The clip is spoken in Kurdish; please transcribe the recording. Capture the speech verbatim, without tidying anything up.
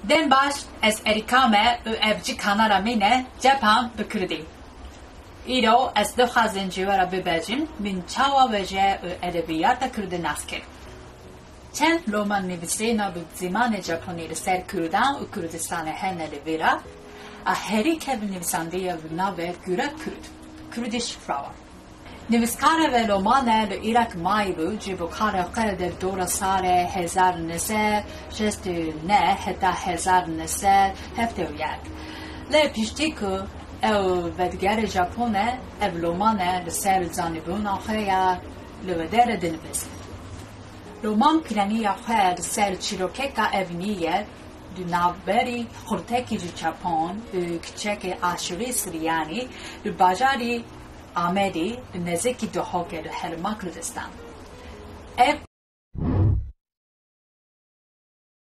Dem baş, ez Erîka me û ev cî kanala min e, Cephan bi Kurdî. Îro ez dixwazim ji we re bibêjim, min çawa wêje û edebiyata Kurdî nas kir. Çend loman nivîsîna bi zimanê Japonî li ser Kurdan û Kurdistanê hene li vîra, a herî kevin nivîsandiye bi navê Gure Kurd, Kurdish Flower. Nivîskare ve lomane li Îrak mayî bû, ji bo karê xwe di dora salê hezar neh sed şêst û neh heta hezar neh sed heftê û yek. Lê piştî ku ew vedigerê Japon e, ev lomane li ser zanîbûna xwe ya li wê derê dinivîse. Loman piraniya xwe li ser çîrokeka evînî ye, di navberî xurtekî ji Japon û kiçekê aşiqî Siryanî li bajarî Amedî, li nêzîkî Duhokê li Herêma Kurdistan. Ev